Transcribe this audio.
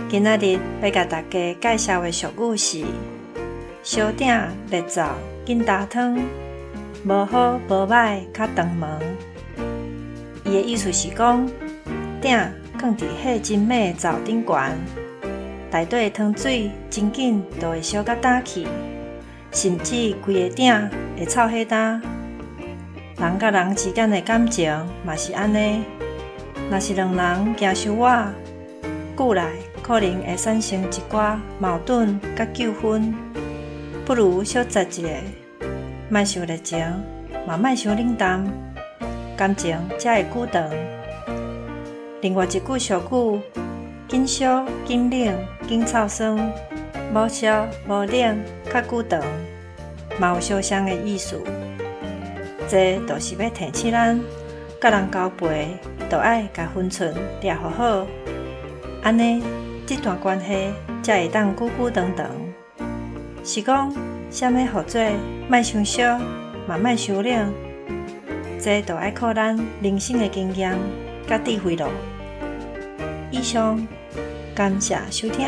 今仔日欲共大家介紹的俗語是：燒鼎熱灶緊焦湯，無好無䆀較長毛。伊的意思是講，鼎囥佇火真猛的灶頂懸，內底的湯水真緊就會燒甲焦去，甚至規个鼎會臭火焦。人佮人之間的感情嘛是按呢，若是兩人行傷倚，久來可能會產生一寡矛盾佮糾紛，不如小節一下，莫傷熱情，嘛莫傷冷淡，感情才會久長。另外一句俗語：緊燒緊冷緊臭酸，無燒無冷較久長，嘛有相像的意思。這就是欲提醒咱，佮人交陪，就愛共分寸掠予好，按呢，這段關係才會當久久長長。是講，啥物號做莫傷燒，嘛莫傷冷，這就愛靠咱人生的經驗佮智慧囉。以上，感謝收聽。